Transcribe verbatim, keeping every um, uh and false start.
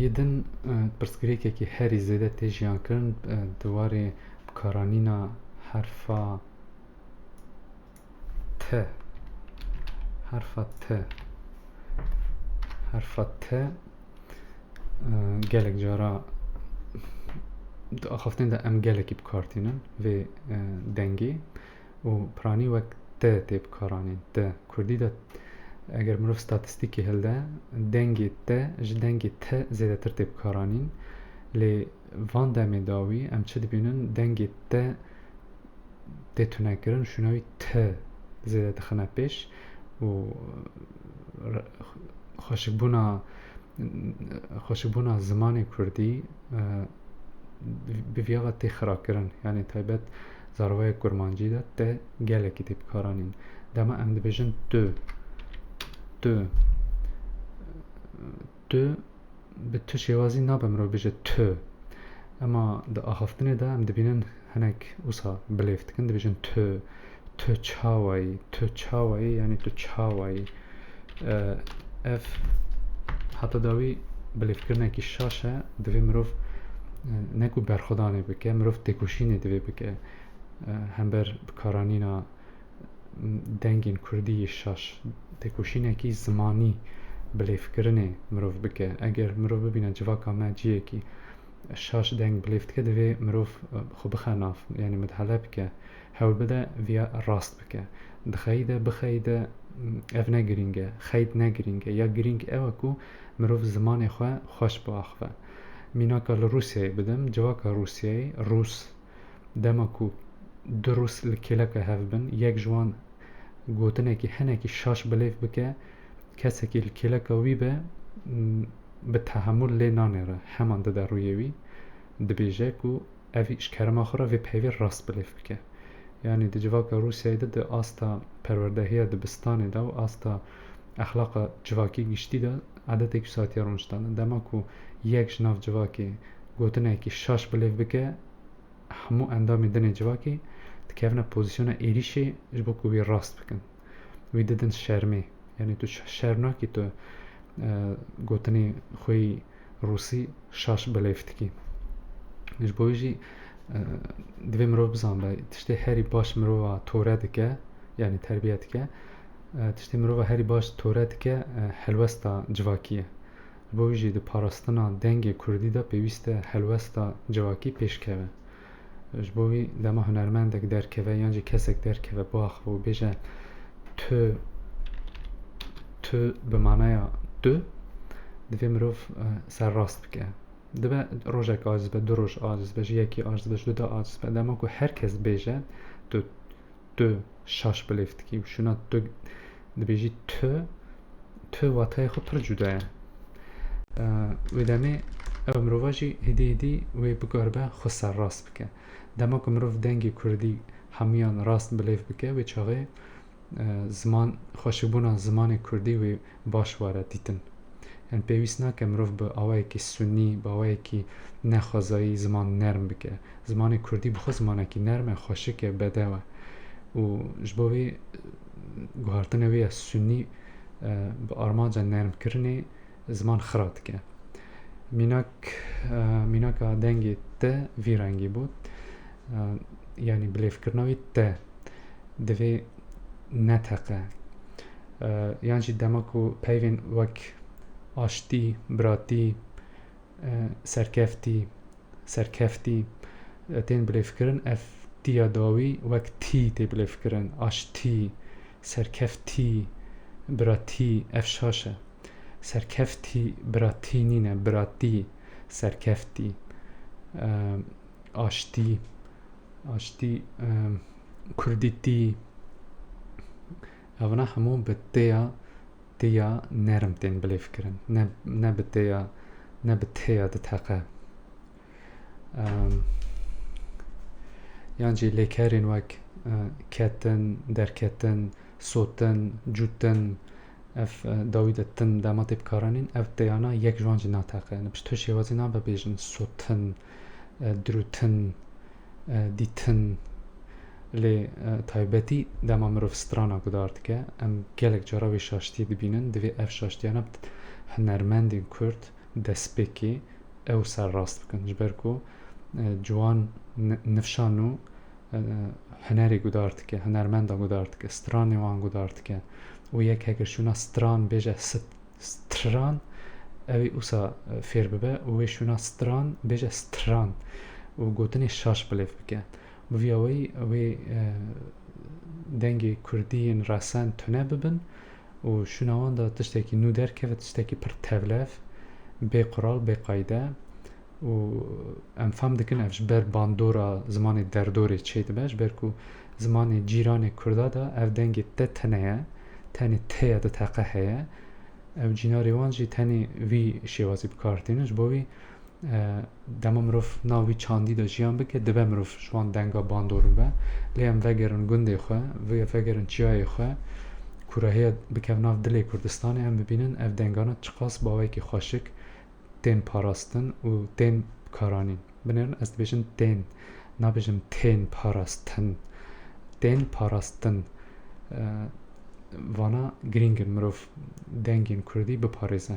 Yê din, e, pirsgirêkekî herî zêde tê jiyankirin, e, di warê bikaranîna herfa T. Herfa T. Herfa T, e, gelek cara di axaftinê de em gelekî bi kar tînin vê, e, dengê û piranî wek T tê bikaranîn. T. Kurdî de eger mirov statîstîkê hilde, dengê T ji dengê T zêdetir tê bikaranîn. Lê van demê dawî em çi dibînin? Dengê T tê tunekirin, şûna wî T zêde dixine pêş û re-, xweşikbûna, xweşikbûna zimanê kurdî, e, bi vîya ve tê xirakirin. Yanî taybet zaravayê kurmancî de T gelekî tê bikaranîn. Dema em dibêjin tu, tu, tu, bi tu şêwazî nabe mirov bêje tu. Ema di axaftinê de em dibînin hinek wisa bilêv dikin, dibêjin tu, tu çawa yî, tu çawa yî, yanî tu çawa yî. E, ev heta dawî bilêvkirinekî şaş e, divê mirov, e, ne ku berxwedanê bike, mirov têkoşînê divê bike, e, hember bikaranîna dengên kurdî yê şaş, têkoşînekî zimanî bilêvkirinê mirov bike. Eger mirov bibîne civaka me ciyekî şaş deng bilêv dike, divê mirov, e, xwe bixe nav, yanî midhele bike, hewl bide viya rast bike. Dixeyî de, bixeyî de, m, ev ne girîng e, xeyd ne girîng e. Ya girîng ew e ku mirov zimanê xwe xweş biaxive. Mînaka li Rûsyayê bidim, civaka Rûsyayê, Rûs, dema ku du Rûs li kêleka hev bin, yek ji wan gotinekî hinekî şaş bilêv bike, kesekî li kêleka wî be, m, bi tehemûl lê nanêre, heman dide rûyê wî, dibêje ku ev ji kerema xwe re vê peyvê rast bilêv bike. Yanî di civaka Rûsyayê de di asta perwerdehiya dibistanê de û asta exlaqa civakî giştî de edetek wisa hatiye rûniştandin. Dema ku yek ji nav civakê gotinekî şaş bilêv bike, hemû endamê din ê civakê dikevine pozîsyona êrîşê ji bo ku wî rast bikin. Wî didin şermê. Yanî tu ş-, şerm nakî tu, e, gotinê xwe yî rûsî şaş bilêv dikî. Ji bo wî jî, e, divê mirov bizanibe, tiştê herî baş mirova tore dike, yanî terbiye dike, e, tiştê mirova herî baş tore dike, e, helwesta civakî ye. Ji bo wî jî di parastina dengê kurdî de pêwîst e helwesta civakî pêş keve. Ji bo wî dema hunermendek derkeve yan jî kesek derkeve biaxive û bêje tu, tu bi manaya tu, divê mirov, e, serrast bike. Dibe rojek aciz be, du roj aciz be, ji yekî aciz be, ji du de aciz be. Dema ku her kes bêje tu, tu şaş bilêv dikî û şûna tu dibêjî tu, tu wateyê xwe pir cuda ye. E, wê demê ew mirova jî hêdî hêdî wê bikaribe xwe serrast bike. Dema ku mirov dengê kurdî hemûyan rast bilêv bike, wê çaxê, e, ziman, xweşikbûna zimanê kurdî wê baş were dîtin. Yanî pêwîst nake mirov bi awayekî sunî, bi awayekî nexwezayî ziman nerm bike. Zimanê kurdî bi xwe zimanekî nerm e, xweşik e, bedew e. Û ji bo vê, e, guhartinê wê ya sunî, e, bi armanca nermkirinê ziman xira dike. Mînak, e, mînaka dengê te vî rengî bû. E, yanî bilêvkirina wî te divê neteqe. E, yan jî dema ku peyvên wek aştî, biratî, e, serkeftî, serkeftî, e, tên bilêvkirin, ev tîya dawî wek tî tê bilêvkirin. Aştî, serkeftî, biratî, ev şaş e. Serkeftî, biratî nîne, biratî, serkeftî, e, aştî, aştî, e, kurdîtî. Evna hemû bi têya, têya nerm tên bilêvkirin. Ne, ne bi têya, ne bi têya diteqe. Em, yan jî lêkerên wek, e, ketin, derketin, sotin, cûtin, ev, e, dawî de tin dema tê bikaranîn, ev têyana yek ji wan jî nateqe. Bi tu şêwazî nabe bêjin sotin, e, dirûtin, e, dîtin. Lê, e, taybetî dema mirov strana guhdar dike, em gelek cara wê şaştiyê dibînin, divê ev şaştiyana hunermendên kurd destpêkê ew ser rast bikin. Ji ber ku, e, ciwan ni-, nifşan û, e, hunerê guhdar dike, hunermenda guhdar dike, stranê wan guhdar dike. Û yek heger şûna stran bêje st-, stran, ew ê wisa, e, fêr bibe û wê şûna stran bêje stran û gotinê şaş bi lêv bike. Bi vî awayî wê, e, dengê kurdî yên resen tune bibin û şûna wan de tiştekî nû derkeve, tiştekî pir tevlev, bê qural, bê qayde. Û em fam dikin ev ji ber bandora zimanê derdorê çêdibe, ji ber ku zimanê cîranê kurda de ev dengê te tine ye, tenê te ye, di teqe heye. Ev cînarê wan jî tenê vî şêwazî bi kar tînin. Ji bo wî, e, dema mirov nav wî çandî de jiyan bike, dibe mirov ji wan denga bandor bibe. Lê em vegerin gundê xwe, ve-, vegerin çiyayê xwe, ku re heye bikevin nav dilê Kurdistanê, em bibînin ev dengana çiqas bi awayekî xweşik tên parastin û tên bikaranîn. Binêrin, ez dibêjim tên, nabêjim tên parastin. Tên parastin. E, vana girîng in mirov dengên kurdî biparêze.